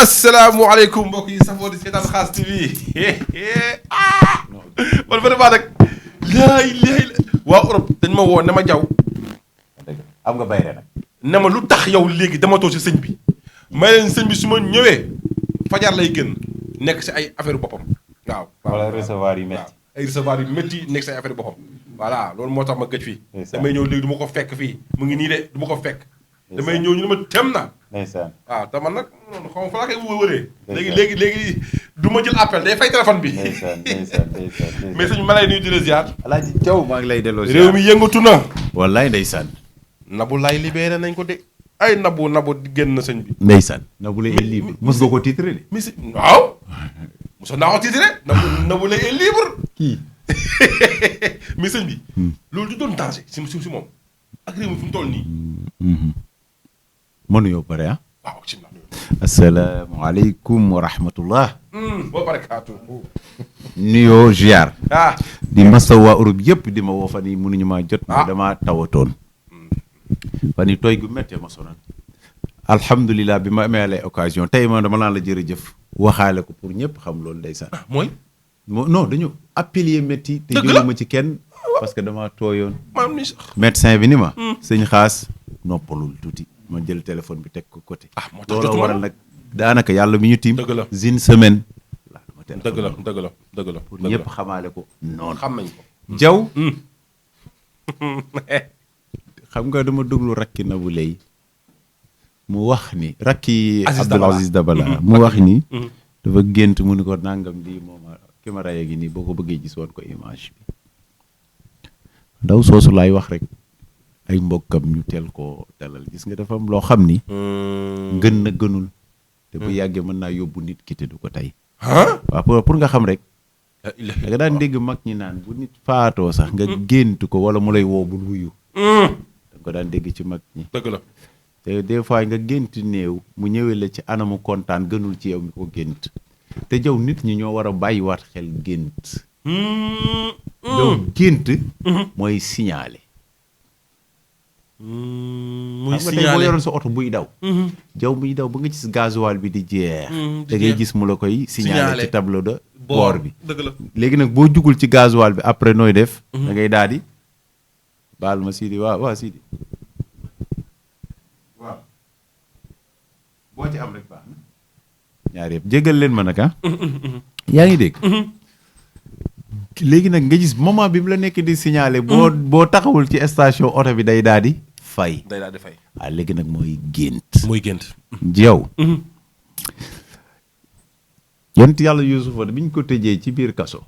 asalaamaaleykum mbokk yi safoo di seetaan Khass TV man vraiment nag laay waa Europe dañ ma woo ne ma jaw am nga bayre nag ne ma lu tax yow léegi damatoo si sëñ bi may leen sëñ bi su ma ñëwee fajar lay gën nekk si ay affaire boppam waaw wala recevoir yu métti ay recevoir yu métti nekk si ay affaire boppam voilà loolu moo tax ma gëj fii damay ñëw léegi du ma ko fekk fii mu ngi nii de du ma ko fekk damay ñëw ñu ne ma tem na ndeysaan waaw te man nag xaw ma fa laa koy wëree léegi du ma jël appel day fay téléphone bi ndeysaan mais sëñ ma lay nuyu di la ziar Alaaji Thiaw maa ngi lay delloo réew mi yëngatu na wallaay ndeysaan Nabou Leye libéré nañ ko de ay Nabou génn na sëñ bi ndeysaan Nabou Leye est libre mos nga ko titré de mais waaw mosoon naa ko titré Nabou Leye est libre kii mais sëñ bi loolu du doon danger si moom ak réew mi fi mu toll nii mënu yow pare ah waaw bismillah asalaamaaleykum wa rahmatullah wa barakaatu nuyoo ziar ah di masa waa Europe yëpp di ma woo fan yi mënuñu maa jot ma damaa tawatoon fan yi tooy gu méttee ma sonal alhamdulilah bi ma amee lay occasion tey ma dama naan la jërëjëf waxaale ko pour ñëpp xam loolu ndeysaan mooy non dañu appelier métti te jëluma ci kenn parce que dama tooyoon maam ni sax médecin bi ni ma sëñ Khass noppalul tuuti ma jël téléphone bi teg ko côté moo tax loolu waral nag daanaka yàlla mi ñu tiim dëgg la une semaine laa dama téléphone dëgg la pour ñëpp xamaale ko noonu xam nañ ko jaw xam nga dama déglu rakki Nabou Leye mu wax ni rakki Aziz Dabala mu wax ni dafa gént mu ni ko nangam lii mooma ki ma raye gi nii boo ko bëggee gis woon ko image bi ndaw soosu laay wax rek ay mbokkam ñu teel koo dalal gis nga dafa am loo xam ni gën na gënul te bu yàggee mën naa yóbbu nit ki te du ko tey waaw pour nga xam rek da nga daan dégg mag ñi naan bu nit faatoo sax nga gént ko wala mu lay woo bul wuyu da ko daan dégg ci mag ñi dëgg la te des fois nga gént néew mu ñëwee la ci anamu kontaan gënul ci yow mi ko gént te jaw nit ñi ñoo war a bàyyiwaat xel gént jaw gént mooy signalé muy xam nga tey boo yoroon sa oto buy daw jaw muy daw ba nga gis gasoil bi di jeex da ngay gis mu la koy signalé ci tableau de bord bi dëgg la léegi nag boo jugul ci gasoil bi après nooy def da ngay daal di baal ma Sidi waaw Sidi waaw boo ci am rek baax na ñaar yëpp jégal leen ma nag yaa ngi dégg léegi nag nga gis moment bi mu la nekk di signalé boo taxawul ci station oto bi day daal di fay waaw léegi nag mooy gént jaw yonent yàlla Yuusufa bi ñu ko tëjee ci biir kaso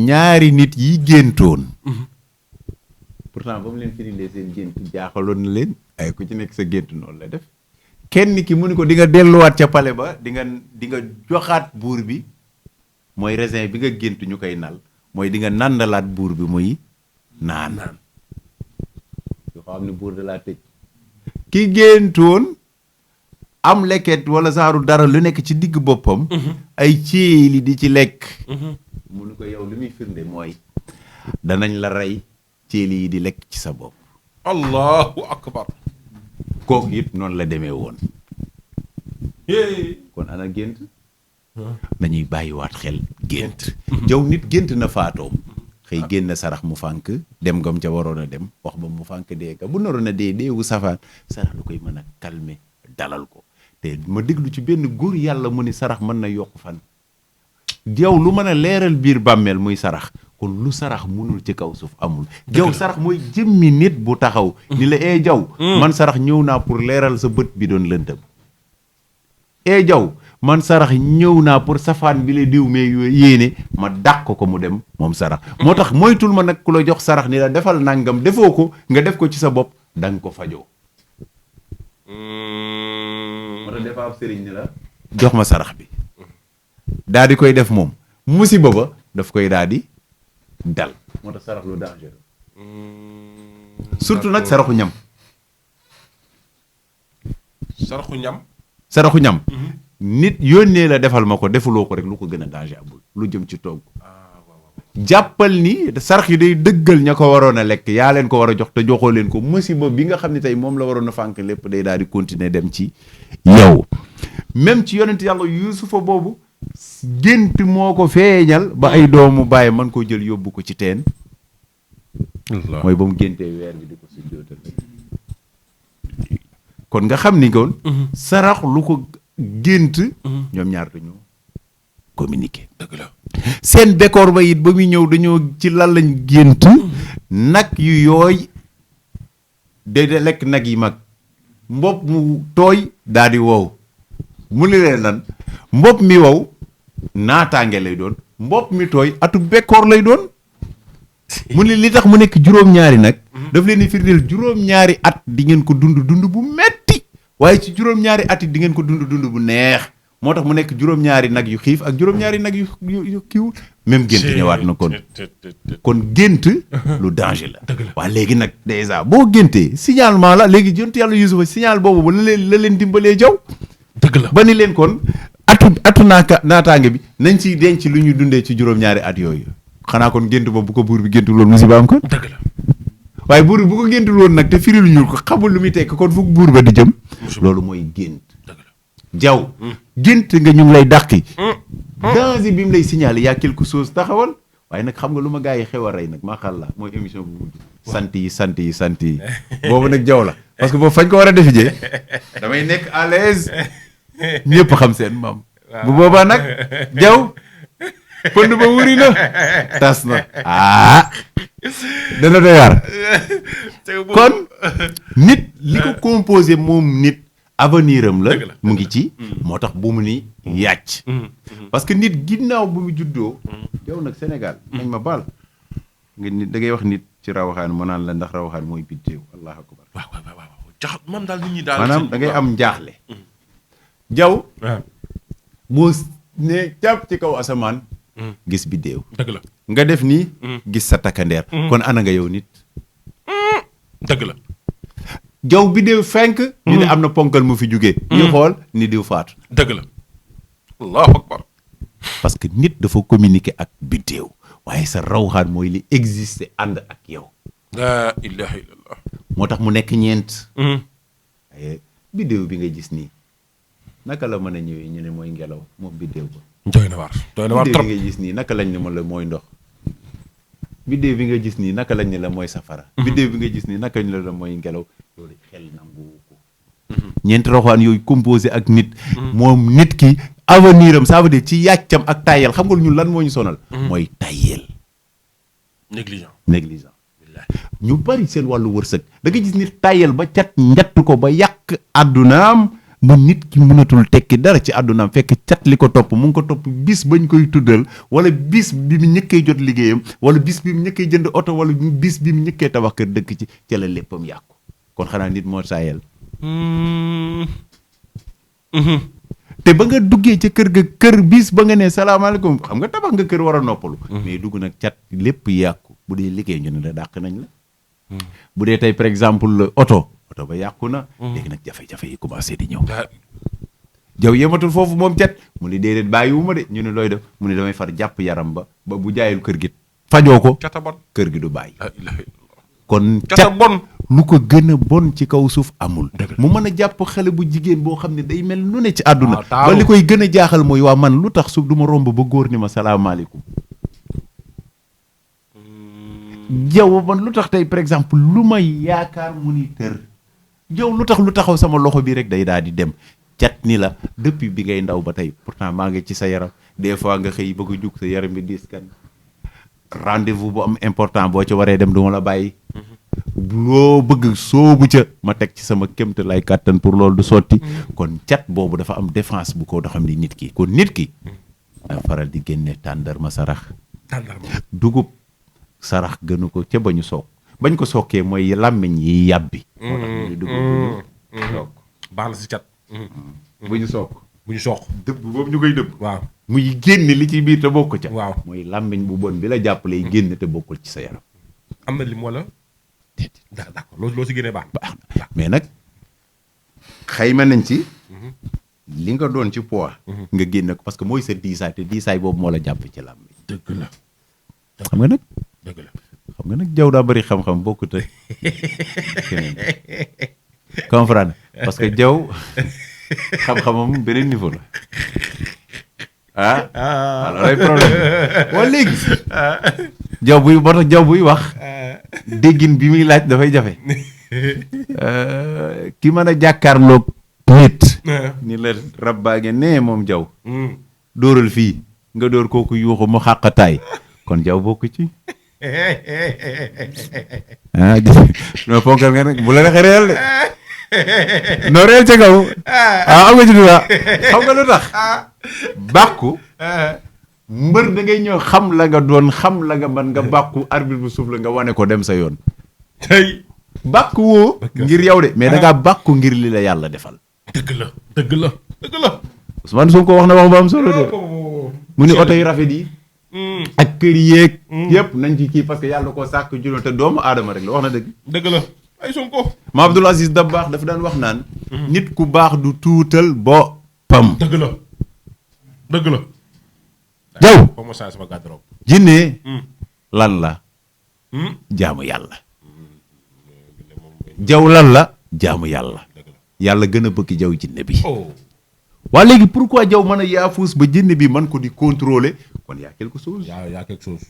ñaari nit yi géntoon pourtant ba mu leen firilee seen gént jaaxaloon na leen ay ku ci nekk sa gént noonu la def kenn ki mu ni ko di nga delluwaat ca pale ba di nga joxaat buur bi mooy raisin bi nga gént ñu koy nal mooy di nga nàndalaat buur bi muy naan yoo xam ne buur da laa tëj ki géntoon am lekket wala saaru dara lu nekk ci digg boppam ay céeli di ci lekk mu ni ko yow li muy firnde mooy danañ la rey céeli yi di lekk ci sa bopp allahu akbar kooku it noonu la demee woon kon ana gént nañuy bàyyiwaat xel gént jaw nit gént na faatoom xëy génn sarax mu fànk dem ngam ca waroon a dem wax ba mu fànk dee ka bu naroon a deewu safaan sarax lu koy mën a calmer dalal ko te ma déglu ci benn góor yàlla mu ni sarax mën na yokk fan jaw lu mën a leeral biir bàmmeel muy sarax kon lu sarax munul ci kaw suuf amul jaw sarax mooy jëmmi nit bu taxaw ni la jaw man sarax ñëw naa pour leeral sa bët bi doon lëndëm jaw man sarax ñëw naa pour safaan bi la diw mais yéene ma dàq ko mu dem moom sarax moo tax moytul ma nag ku la jox sarax ni la defal nangam defoo ko nga def ko ci sa bopp da nga ko fajoo moo tax dafa ab sëriñ ni la jox ma sarax bi daal di koy def moom musiba ba daf koy daal di dal moo tax sarax lu dangereux surtout nag saraxu ñam saraxu ñam nit yónnee la defal ma ko defuloo ko rek lu ko gën a danger abul lu jëm ci togg jàppal ni sarax yi day dëggal ña ko waroon a lekk yaa leen ko war a jox te joxoo leen ko musiba bi nga xam ne tey moom la waroon a fànk lépp day daal di continuer dem ci yow même ci yonent yàlla yuusufa boobu gént moo ko feeñal ba ay doomu bàyyi man koo jël yóbbu ko ci teen mooy ba mu géntee weer bi di ko sujjootal kon nga xam ni kon sarax lu ko gént ñoom ñaar dañoo communiquer dëgg la seen décor ba it ba muy ñëw dañoo ci lan lañ gént nag yu yooy de lekk nag yi mag mbopp mu tooy daal di wow mu ni leen lan mbopp mi wow naataange lay doon mbopp mi tooy atu bekkoor lay doon mu ni li tax mu nekk juróom-ñaari nag daf leen di firndeel juróom-ñaari at di ngeen ko dund bu metti waaye ci juróom-ñaari at yi di ngeen ko dund bu neex moo tax mu nekk juróom-ñaari nag yu xiif ak juróom-ñaari nag yu kiiw même gént ñëwaat na kon gént lu danger la waaw léegi nag dèjà boo géntee signalement la léegi jontu yàlla Yuusufa signal boobu ba la leen dimbalee jaw dëgg la ba ni leen kon atu naataange bi nañ ciy denc lu ñu dundee ci juróom-ñaari at yooyu xanaa kon gént boobu bu ko buur bi géntul woon musiba am kon dëgg la waaye buur bi bu ko géntul woon nag te firi lu ñuul ko xamul lu muy tekk kon fu buur ba di jëm loolu mooy gént jaw gént nga ñu ngi lay dàqi danger bi mu lay signaler y a quelque chose taxawal waaye nag xam nga lu ma gars yi xew a rey nag maa xalla mooy émission bu mujj sant yi boobu nag jaw la parce que boobu fañ ko war a defi jee damay nekk à l'aise ñëpp xam seen maam bu boobaa nag jaw pënd ba wuri na tas na dana doy waar kon nit li ko composé moom nit avenir am la mu ngi ci moo tax bu mu ni yàcc parce que nit ginnaaw bu mu juddoo yow nag Sénégal nañ ma baal nga nit da ngay wax nit ci rawaxaan mu naan la ndax rawaxaan mooy biddéew allahu akbar waaw jax man daal nit ñi daal maanaam da ngay am njaaxle jaw boo ne càpp ci kaw asamaan gis biddéew dëgg la nga def nii gis sa takkandeer kon ana nga yow nit dëgg la jaw biddéew fenk ñu ne am na ponkal mu fi jugee ñu xool ni diw faatu dëgg la allahu akbar parce que nit dafa communiquer ak biddéew waaye sa rawxaan mooy li exister ànd ak yow la ilaha illallah moo tax mu nekk ñeent waaye biddéew bi nga gis nii naka la mën a ñëwee ñu ne mooy ngelaw moom biddéew ba doy na waar trop bi nga gis nii naka lañ ne ma la mooy ndox biddéew bi nga gis nii naka lañ ne la mooy safara biddéew bi nga gis nii naka lañ la mooy ngelaw loolu xel nangu ko ñeenti roxaan yooyu composé ak nit moom nit ki avenir am ça veut dire ci yàccam ak tayel xam nga lu ñun lan moo ñu sonal mooy tayel négligent ñu bari seen wàllu wërsëg da nga gis nit tayel ba cat njatt ko ba yàq àddunaam ba nit ki mënatul tekki dara ci àddunaam fekk cat li ko topp mu ngi ko topp bis bañ koy tuddal wala bis bi mu ñëkkee jot liggéeyam wala bis bi mu ñëkkee jënd oto wala bis bi mu ñëkkee tabax kër dëkk ci ca la léppam yàqu kon xanaa nit moo tayel te ba nga duggee ca kër ga kër bis ba nga ne salaamaaleykum xam nga tabax nga kër war a noppalu mais dugg nag cat lépp yàqu bu dee liggéey ñu ne la dàq nañ la bu dee tey par exemple oto ba yàqu na léegi nag jafe-jafe yi commencé di ñëw jaw yematul foofu moom cat mu ni déedéet bàyyiwu ma de ñu ne looy def mu ne damay far jàpp yaram ba bu jaayul kër gi fajoo ko kër gi du bàyyi kon cat bon lu ko gën a bon ci kaw suuf amul mu mën a jàpp xale bu jigéen boo xam ne day mel lu ne ci àdduna ba li koy gën a jaaxal mooy waa man lu tax suuf du ma romb ba góor ni ma salaamaaleykum jaw man lu tax tey par exemple lu may yaakaar mu ni tër jaw lu tax lu taxaw sama loxo bi rek day daal di dem cat ni la depuis bi ngay ndaw ba tey pourtant maa ngi ci sa yaram des fois nga xëy bëgg a jug sa yaram bi diis kan rendez-vous bu am important boo ca waree dem du ma la bàyyi loo bëgg soobu ca ma teg ci sama kémte lay kàttan pour loolu du sotti kon cat boobu dafa am défense bu ko xam ni nit ki kon nit ki da faral di génne tàndarma sarax dugub sarax gënu ko ca bañu soog bañ ko sookee mooy làmmiñ yi yàbbi moo tax ñu dugub bu ñu soog baax na si cat bu ñu soog dëbb boobu ñu koy dëbb waaw muy génn li ci biir te bokk ca waaw mooy làmmiñ bu bon bi la jàppalee génn te bokkul ci sa yaram am na lim wala d'accord loo si génnee baax na mais nag xayma nañ ci li nga doon ci poids nga génne ko parce que mooy sa diisaay te diisaay boobu moo la jàpp ci làmmiñ dëgg la xam nga nag dëgg la xam nga nag jaw daa bari xam-xam bokkut ak keneen comprendre parce que jaw xam-xamam beneen niveau la alors ay problème wala léegi jaw buy moo tax jaw buy wax déggin bi muy laaj dafay jafe ki mën a jàkkaarloog nit ni la rab baa nge nee moom jaw dóoral fii nga dóor kooku yuuxu mu xàqataay kon jaw bokk ci no ponkal nga nag bu la neexee réel de no réel ca kaw am nga ci duwaa xam nga lu tax bàkku mbër da ngay ñëw xam la nga doon xam la nga mën nga bàkku arbitre bu suuf la nga wane ko dem sa yoon tey bàkku woo ngir yow de mais da ngaa bàkku ngir li la yàlla defal dëgg la dëgg la dëgg la Ousmane Sonko wax na wax ba am solo de mu ni oto yi rafet yi ak kër yéeg yëpp nañ ci kii parce que yàlla koo sàkk juróom te doomu aadama rek la wax na dëgg dëgg la ay Sonko ma Abdoul Aziz Dabala dafa daan wax naan nit ku baax du tuutal boppam dëgg la dëgg la jaw foo ma saa sama garde-robe jinne lan la jaamu yàlla jaw lan la jaamu yàlla yàlla gën a bëgg jaw jinne bi waa léegi pourquoi jaw mën a yaafuus ba jinne bi mën ko di contrôler kon yaa quelque chose yaa quelque chose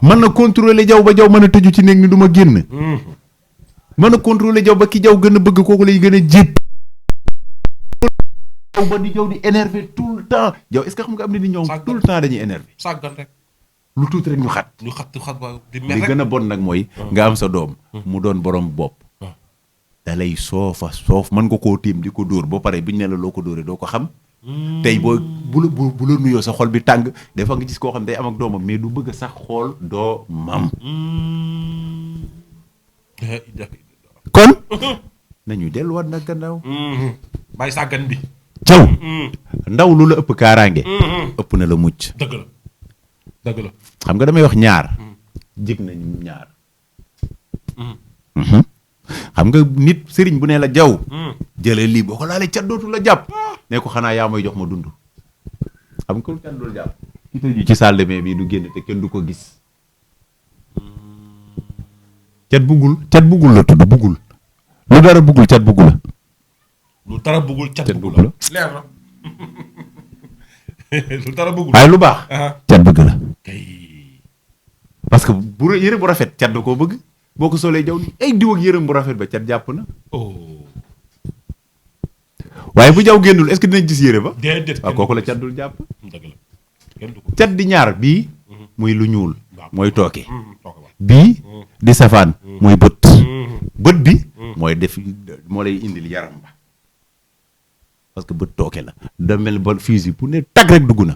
mën na contrôler jaw ba jaw mën a tëju ci néeg ni du ma génn mën a contrôler jaw ba ki jaw gën a bëgg kooku lay gën a jépp jaw ba di jaw di énervé tout le temps jaw est-ce que xam nga am na ni ñoom tout le temps dañuy énervé sàggan rek lu tuuti rek ñu xat ba di mer li rek gën a bon nag mooy nga am sa doom mu doon borom bopp da lay soof mën nga koo tiim di ko dóor ba pare biñ ne la loo ko dóoree doo ko xam tey boo bu la nuyoo sa xol bi tàng des fois nga gis koo xam day am ak doomam mais du bëgg a sax xool doomam kon nañu delluwaat nag gannaaw bàyyi sàggan bi caw ndaw lu la ëpp kaaraange ëpp na la mucc dëgg la dëgg la xam nga damay wax ñaar jig nañ ñaar xam nga nit sëriñ bu ne la jaw jëlee lii boo ko laalee cat dootu la jàpp ne ko xanaa yaa may jox ma dund xam nga ko cat dootu jàpp ki tëju ci salle de bain bii du génn te kenn du ko gis cat buggul la tudd buggul lu dara buggul cat buggu la lu dara buggul cat buggu la leer na lu dara buggul waaye lu baax cat bëgg la kay parce que bu yëre bu rafet cat da koo bëgg boo ko solee jaw ni ay diw ak yërëm bu rafet ba cat jàpp na waaye bu jaw génnul est-ce que dinañ gis yére ba déedéet waaw kooku la cat dul jàpp dëgg la kenn du ko cat di ñaar bii muy lu ñuul mooy tooke bii di safaan mooy bët bi mooy def moo lay indil yaram ba parce que bët tooke la da mel ba fusil bu ne tag rek dugg na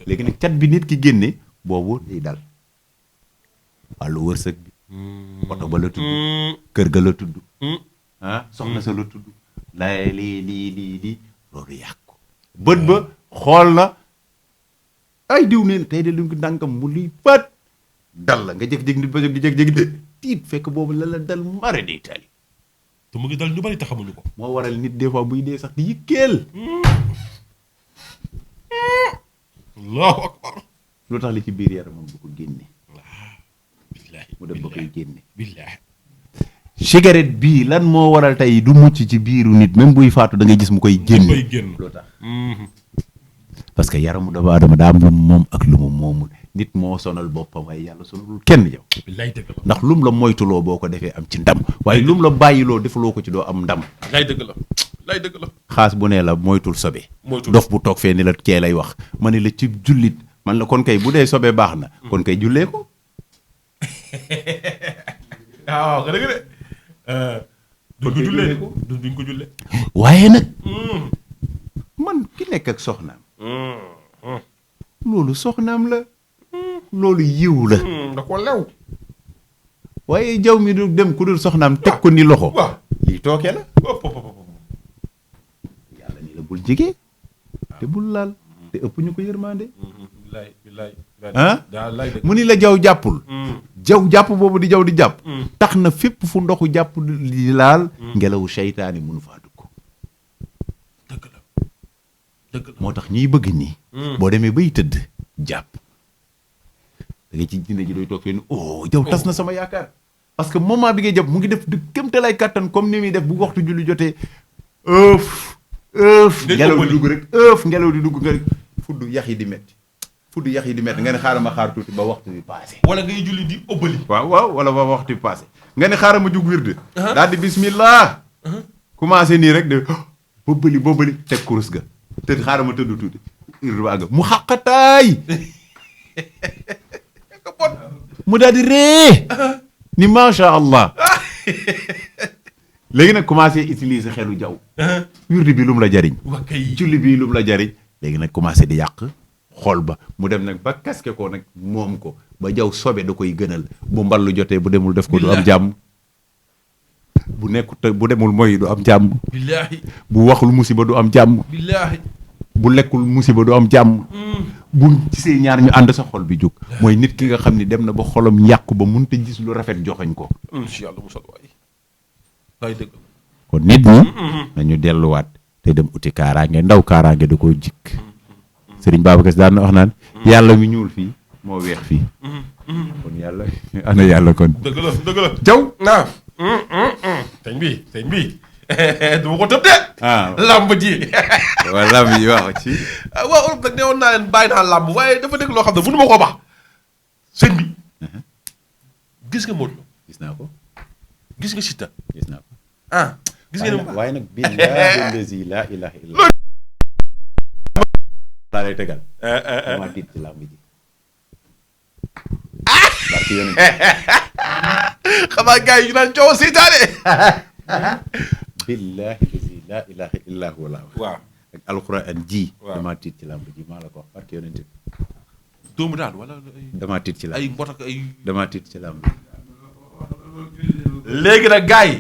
léegi nag cat bi nit ki génne boobu day dal wàllu wërsëg bi oto ba la tudd kër ga la tudd soxna sa la tudd lay lii loolu yàqu bët ba xool na ay diw neen tey de lu ngi dànkam mu lii pat dal la nga jékki-jékki nit ba jóg di jékki-jékki de tiit fekk boobu la dal mare day tali te mu ngi dal ñu bari te xamuñu ko moo waral nit des fois buy dee sax di yikkeel allahu akbar lu tax li ci biir yaramam bu ko génne mu dem ba koy génne billaahi cigarette bii lan moo waral tey du mucc ci biiru nit même buy faatu da ngay gis mu koy génne loo tax parce que yaramu doomu aadama daa am lu mu moom ak lu mu moomul nit moo sonal boppam waaye yàlla sonalul kenn yow billaay dëgg la ndax lum la moytuloo boo ko defee am ci ndam waaye lum la bàyyiloo defaloo ko ci doo am ndam lay dëgg la xaas bu nee la moytul sobe dof bu toog fee ni la kee lay wax ma ne la ci jullit man la kon kay bu dee sobe baax na kon kay jullee ko waaw nga dëgg de duñ ko jullee waaye nag man ki nekk ak soxnaam loolu soxnaam la loolu yiw la da ko lew waaye jaw mi du dem ku dul soxnaam teg ko ni loxo lii tooke la yàlla ni la bul jege te bul laal te ëpp ñu ko yërmande mu ni la jaw jàppul jaw jàpp boobu di jaw di jàpp tax na fépp fu ndoxu jàpp di laal ngelawu seytaani mënu faa dugg moo tax ñuy bëgg nii boo demee bay tëdd jàpp nga ci dina ji doy toog fii jaw tas na sama yaakaar parce que moment bi ngay jàpp mu ngi def du kéemtalaay kattan comme ni muy def bu waxtu julli jotee ngelaw di dugg rek ngelaw di dugg nga rek fudd yax yi di metti nga ne xaaral ma xaar tuuti ba waxtu bi passé wala ngay julli di ëbbali waaw wala ba waxtu bi passé nga ne xaaral ma jug wirde daal di bismillah commencé nii rek de bobbali teg kurus ga te xaaral ma tëdd tuuti wirde ba àgg mu xaqataay mu daal di ree ni macha allah léegi nag commencé utiliser xelu jaw wirde bi lu mu la jariñ julli bi lu mu la jariñ léegi nag commencé di yàq xool ba mu dem nag ba kaske ko nag moom ko ba jaw sobe da koy gënal bu mballu jotee bu demul def ko du am jàmm bu nekkut bu demul mooy du am jàmm billaahi bu waxul musiba du am jàmm billaahi bu lekkul musiba du am jàmm bu gisee ñaar ñu ànd sa xol bi jóg mooy nit ki nga xam ni dem na ba xolam yàqu ba mënut a gis lu rafet joxoñ ko yàlla musal waay dëgg kon nit ñi nañu delluwaat te dem uti kaaraange ndaw kaaraange da koo jikk Sëriñ Babacar daan na wax naan yàlla mi ñuul fii moo weex fii kon yàlla ana yàlla kon dëgg la jaw naa sëñ bi du ma ko tëb de lamb ji waaw lamb yi wax ci waaw Europe nag ne woon naa leen bàyyi naa lamb waaye dafa nekk loo xam ne mënu ma koo baax sëñ bi gis nga Modou Lo gis naa ko gis nga Siteu gis naa ko gis nga ne waaye nag billahi lazi la ilaha illa laa lay tegal dama tiit ci lamb ji barki yoon xamaa gars yi ñu naan coow seytaane billahi lazi la ilaha illa huwa waaw ak alquran ji dama tiit ci lamb ji maa la ko wax barki yonent doomu daal wala dama tiit ci lamb ay mbot ak ay dama tiit ci lamb léegi nag gars yi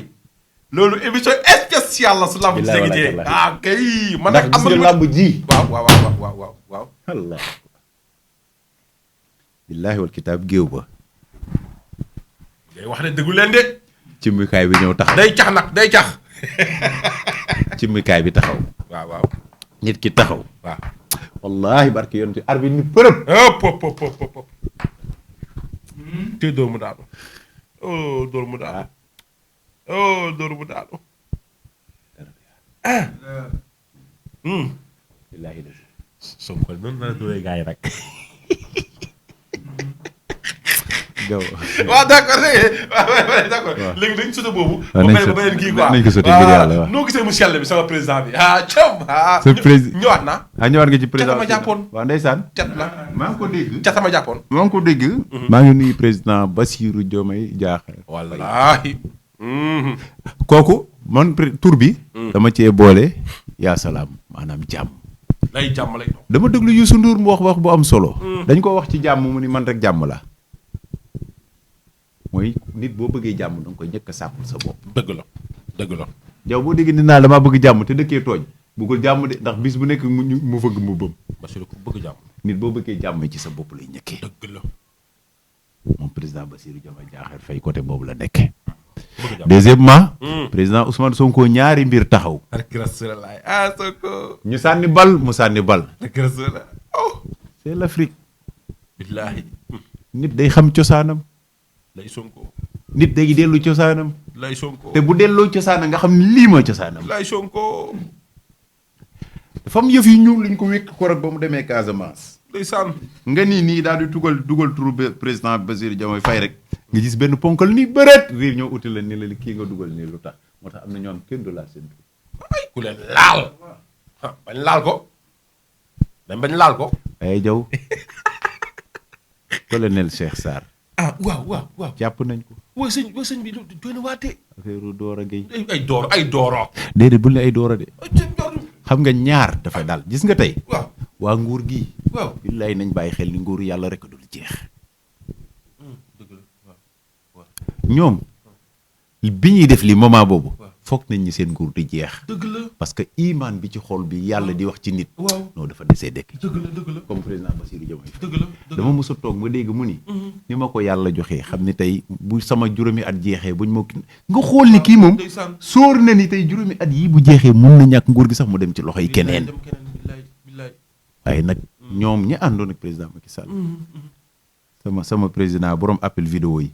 loolu émission spéciale la su lamb ji segitee kay man nag am na lamb ji waaw allah billahi wal kitaab géew ba day wax ne dëggu leen de ci mikaay bi ñëw taxaw day cax nag day cax ci mikaay bi taxaw waaw nit ki taxaw waaw wallahi barke yonent arbitre ni përëb pop te dóor mu daanu dóor mu daanu billahi la som ko noonu la dóoree gars yi rek waaw d'accord léegi dañ soto boobu ba beneen kii quoi nañ ko sote ngir yàlla waaw noo gisee mu sell bi sama président bi sa président ñëwaat naa ñëwaat nga ci président catama jàppoon waaw ndeysaan cat la maa ngi ko dégg catama jàppoon maa ngi ko dégg maa ngi nuyu président Bassirou Diomaye Diakhar wallaahi kooku man tur bi dama cee boole yaa salaam maanaam jàmm lay jàmm lay doon dama déglu Youssou Ndour mu wax bu am solo dañ ko wax ci jàmm mu ni man rek jàmm la mooy nit boo bëggee jàmm danga koy njëkk a sàppal sa bopp dëgg la yow boo déggee nit naa damaa bëgg jàmm te dëkkee tooñ bëggul jàmm de ndax bis bu nekk mu fëgg mu bëm Bassirou ko bëgg jàmm nit boo bëggee jàmm ci sa bopp lay ñëkkee dëgg la moom président Bassirou Diomaye Diakhar Faye côté boobu la nekkee deuxièmement président Ousmane Sonko ñaari mbir taxaw Sonko ñu sànni bal mu sànni bal c'est l'Afrique billaahi nit day xam cosaanam lay Sonko nit day dellu cosaanam lay Sonko te bu delloo cosaanam nga xam ne lii mooy cosaanam lay Sonko dafa am yëf yu ñuul luñ ko wékk ko rek ba mu demee Casamance ndeysaan nga nii daal di dugal turu président Bassirou Diomaye Faye rek nga gis benn ponkal nii bëreet riir ñoo uti la ni la kii nga dugal nii lu tax moo tax am na ñoom kenn du laal seen tur ay ku leen laal bañ laal ko bañ laal ko ay jaw colonel Cheikh Sarr waaw jàpp nañ ko waa sëñ bi doy na waatee affaire Dora Gueye ay dooro déedéet bul ne ay Dora de xam nga ñaar dafa daal gis nga tey waa nguur gi billaay nañ bàyyi xel ni nguuru yàlla rek dul jeex ñoom bi ñuy def li moment boobu foog nañ ñi seen nguur di jeex dëgg la parce que iman bi ci xol bi yàlla di wax ci nit non dafa desee dekk dëgg la comme président Bassirou Diomaye dëgg la dama mos a toog ma dégg mu ni ni ma ko yàlla joxee xam ni tey bu sama juróomi at jeexee buñ ma nga xool ni kii moom sóor na ni tey juróomi at yi bu jeexee mun na ñàkk nguur gi sax mu dem ci loxoy keneen waaye nag ñoom ñi àndoon ak président Macky Sall sama président borom appel vidéo yi.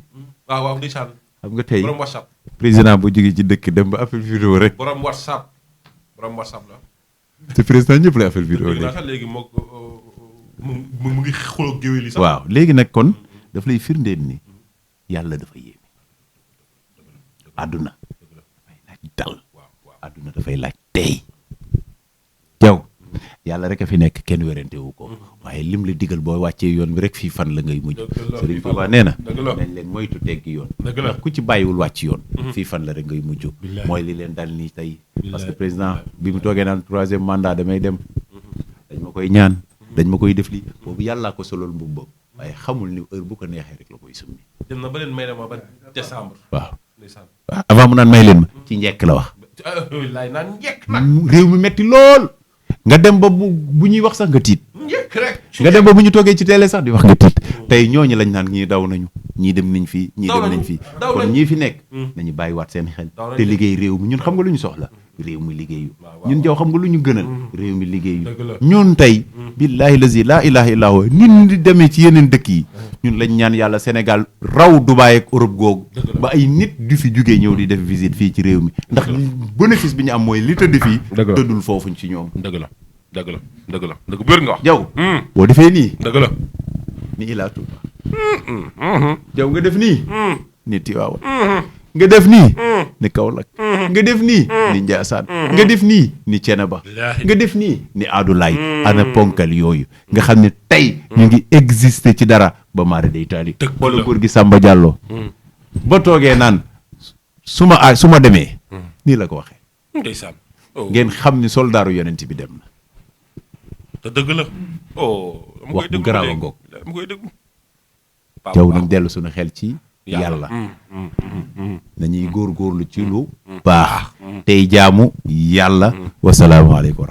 waaw ndeysaan. xam nga tey borom WhatsApp. président bu jógee ci dëkk dem ba appel vidéo rek. borom WhatsApp la. te président ñëpp lay appel vidéo léegi moo mu ngi xooloo géwél yi sax. waaw léegi nag kon daf lay firndeel ni yàlla dafa yéeme. àdduna dafay laaj dal. àdduna dafay laaj tey. jaw yàlla rek a fi nekk kenn werante wu ko. waaye lim la digal boo wàccee yoon bi rek fii fan la ngay mujj. Sëriñ Tuubaa nee na. nañ leen moytu teggi yoon. ndax ku ci bàyyiwul wàcc yoon. fii fan la rek ngay mujj. mooy li leen dal nii tey. parce que président bi mu toogee naan 3e mandat damay dem. dañ ma koy ñaan. dañ ma koy def lii boobu yàllaa ko solol mbubb boobu. waaye xamul ni heure bu ko neexee rek la koy summi. dem na ba leen may ma ba décembre. waaw avant mu naan may leen ma ci njekk la wax. laay naan njekk nag. réew mi metti lool. nga dem ba bu ñuy wax sax nga tiit. njëkk rek. nga dem ba bu ñu toogee ci télé sax di wax nga tiit. tey ñooñu lañ naan ñii daw nañu ñii dem nañ fii ñii dem nañ fii kon ñii fi nekk nañu bàyyiwaat seen xel te liggéey réew mi ñun xam nga lu ñu soxla réew mi liggéeyu ñun jaw xam nga lu ñu gënal réew mi liggéeyu ñun tey billaahi lazi laa ilaaha illaa huwa nit di demee ci yeneen dëkk yi ñun lañ ñaan yàlla Sénégal raw Dubaay ak Europe googu ba ay nit du fi jugee ñëw di def visite fii ci réew mi ndax bénéfice bi ñu am mooy li tëdd fii tëddul foofuñ ci ñoom dëgg la bër nga wax jaw boo defee nii dëgg la ni Ila Touba jaw nga def nii ni Tiwaawan nga def nii ni Kaolack nga def nii ni Njaasaan nga def nii ni Ceneba nga def nii ni Adulaay ana ponkal yooyu nga xam ne tey ñu ngi exister ci dara ba maare day taali wala góor gi Samba Diallo ba toogee naan su ma demee nii la ko waxee ndeysaan ngeen xam ni soldaaru yonent bi dem na te dëgg la wax bu garaaw a ngoog dama koy déglu jaw nañ dellu suñu xel ci yàlla nañuy góorgóorlu ci lu baax tey jaamu yàlla wasalaamaaleykum.